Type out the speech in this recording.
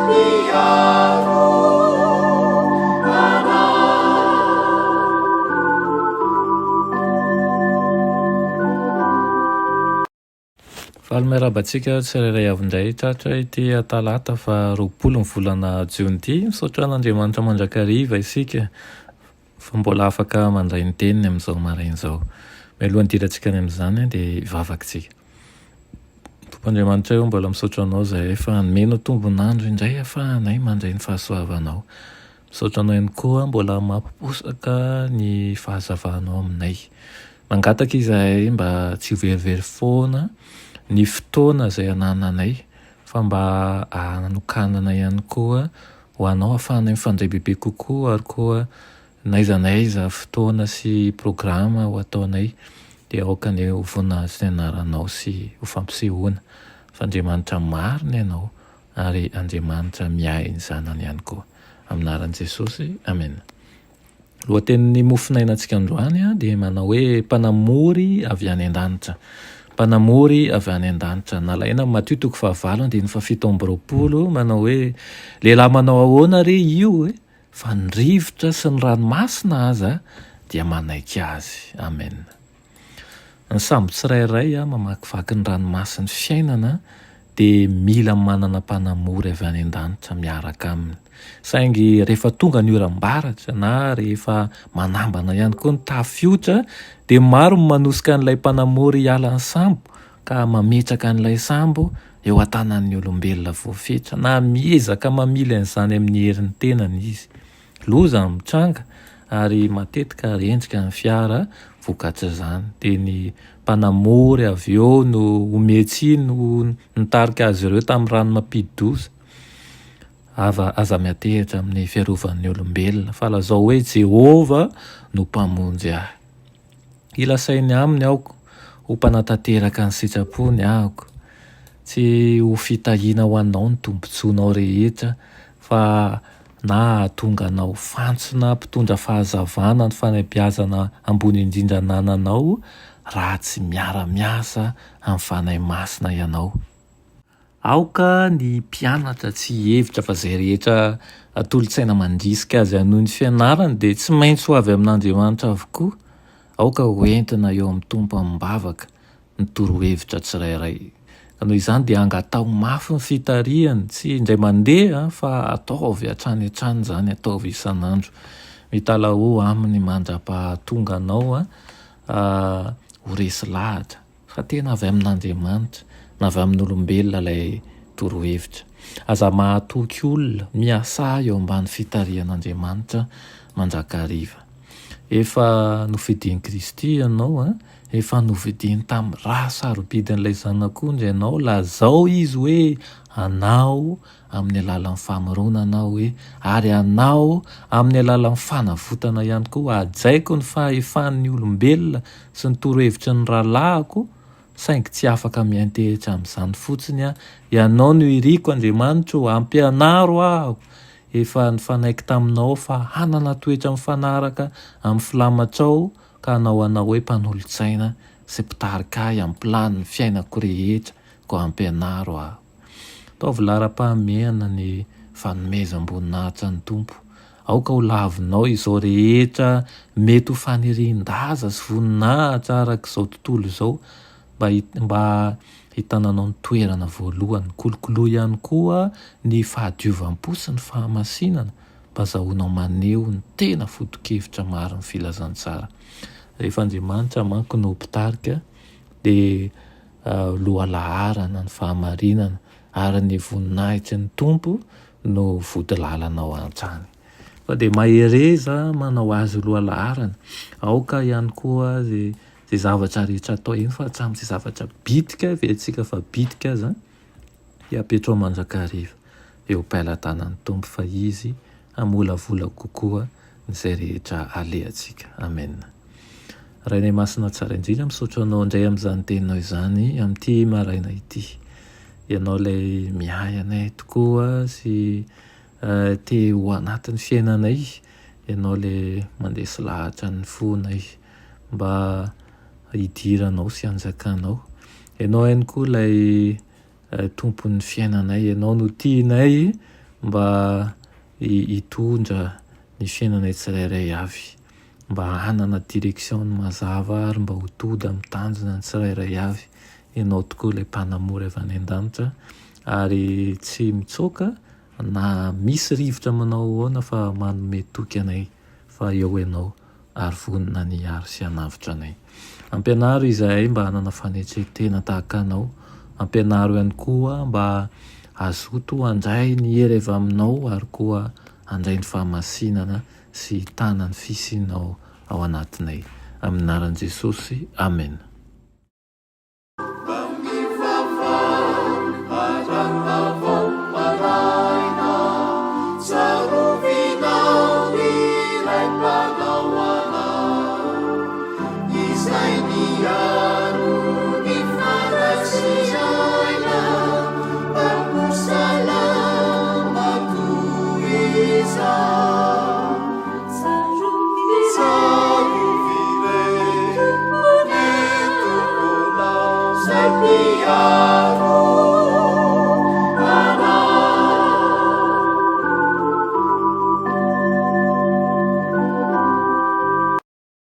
Mpiaro anay. Faly miarahaba antsika tsirairay avy indray tratra ity talata faha 20 ny volana jona ity. Misaotra an'Andriamanitra mandrakariva isika fa mbola afaka mandray ny teniny amin'izao maraina izao. Mialohan'ny hidirantsika any amin'izany dia hivavaka isika. Tompo Andriamanitra ô, mbola misaotra Anao izahay fa nomenao tombon'andro indray ahafahanay mandray ny fahasoavanao. Misaotra Anao ihany koa mbola mampiposaka ny fahazavanao aminay. Mangataka izahay mba tsy ho verivery foana ny fotoana izay anananay fa mba hanokanana ihany koa ho Anao ahafahanay mifandray bebe kokoa ary koa n'aiza n'aiza fotoana sy programa ho ataonay dia aoka anie ho voninahitry ny anaranao sy ho fampisehoana fa Andriamanitra marina Ianao ary Andriamanitra miahy ny zanany ihany koa. Amin'ny anaran'i Jesosy, amena. Lohatenin'ny mofonainantsika androany dia manao hoe mpanamory avy any an-danitra. Mpanamory avy any an-danitra. Nalaina amin'i Matio toko fahavalo andininy faha-27 manao hoe lehilahy manao ahoana re io e? Fa ny rivotra sy ny ranomasina aza dia manaiky azy. Amen. Ny sambo tsirairay mamakivaky ny ranomasin'ny fiainana dia mila manana mpanamory avy any an-danitra miaraka aminy. Saingy rehefa tonga ny oram-baratra na rehefa manambana ihany koa ny tafiotra dia maro ny manosika an'ilay mpanamory hiala ny sambo ka mametraka an'ilay sambo eo an-tanan'ny olombelona voafetra na miezaka mamily an'izany amin'ny herin'ny tenany izy. Loza no mitranga ary matetika rendrika ny fiara vokatr'izany. Dia ny mpanamory avy eo no omen-tsiny ho nitarika azy ireo tamin'ny rano mampidi-doza. Ava, aza miantehitra amin'ny fiarovan'ny olombelona, fa lazao hoe Jehovah no Mpamonjy ahy. Hila sainy aminy aho, ho mpanatanteraka ny sitrapony aho. Tsy ho fitahiana ho anao ny tombontsoanao rehetra, fa na hahatonga anao fantsona mpitondra fahazavana ny fanabeazana ambony indrindra anananao raha tsy miara-miasa amin'ny Fanahy Masina ianao. Aoka ny mpianatra tsy hihevitra fa izay rehetra atolo-tsaina mandrisika azy hanohy ny fianarany dia tsy maintsy ho avy amin'Andriamanitra avokoa. Aoka ho entina eo amin'ny Tompo amim-bavaka ny torohevitra tsirairay. Ka noho izany dia angataho mafy ny fitarihany, tsy indray mandeha fa ataovy hatrany hatrany izany, ataovy isan'andro. Mitalahoa aminy mandra-pahatonga anao ho resy lahatra. Fa tena avy amin'Andriamanitra na avy amin'olombelona ilay torohevitra. Aza mahatoky olona, miasà eo ambany fitarihan'Andriamanitra mandrakariva. Efa nofidin'i Kristy ianao, efa novidiany tamin'ny rà sarobidin'ilay Zanak'ondry ianao, lazao Izy hoe anao amin'ny alalan'ny famoronana aho hoe, ary anao amin'ny alalan'ny fanavotana ihany koa, hajaiko ny fahefan'ny olombelona sy ny torohevitry ny rahalahiko, saingy tsy afaka miantehitra amin'izany fotsiny aho. Ianao no iriko, Andriamanitro ô, ampianaro aho. Efa nifanaiky taminao fa hanana toetra mifanaraka amin'ny filamatrao ka hanao anao hoe mpanolotsaina sy mpitarika ahy amin'ny planin'ny fiainako rehetra, koa ampianaro aho. Ataovy laharam-pahamehana ny fanomezam-boninahitra ny Tompo. Aoka ho lavinao izao rehetra mety ho fanirian-daza sy voninahitra araka izao tontolo izao mba mba hitananao ny toerana voalohany. Kolokoloy ihany koa ny fahadiovam-po sy ny fahamasinana mba azahoanao maneho ny tena foto-kevitra marin'ny filazantsara. Rehefa Andriamanitra manko no mpitarika dia lohalaharana ny fahamarinana ary ny voninahitry ny Tompo no vodilalanao hatrany. Fa dia mahereza manao azy ho lohalaharana. Aoka ihany koa izay zavatra rehetra atao eny fa hatramin'izay zavatra bitika heverintsika fa bitika aza dia apetrao mandrakariva eo am-pelatanan'ny Tompo fa Izy hamolavola kokoa izay rehetra alehantsika. Amen. Rainay Masina tsara indrindra, misaotra Anao indray amin'izany teninao izany amin'ity maraina ity. Ianao ilay miahy anay tokoa sy te ho anatin'ny fiainanay. Ianao ilay mandresy lahatra ny fonay mba hidiranao sy hanjakanao. Ianao ihany koa ilay Tompon'ny fiainanay, Ianao no tianay mba hitondra ny fiainanay tsirairay avy, mba hanana direction mazava ary mba ho tody amin'ny tanjona ny tsirairay avy. Ianao tokoa ilay mpanamory avy any an-danitra ary tsy mitsoaka na misy rivotra manao ahoana fa manome toky anay fa eo ianao ary vonona ny hiaro sy hanavotra anay. Ampianaro izahay mba hanana fanetren-tena tahaka anao. Ampianaro ihany koa mba hazoto handray ny hery avy aminao ary koa handray ny fahamasinana sy hitana ny fisianao ao anatinay. Amin'ny anaran'i Jesosy, amena.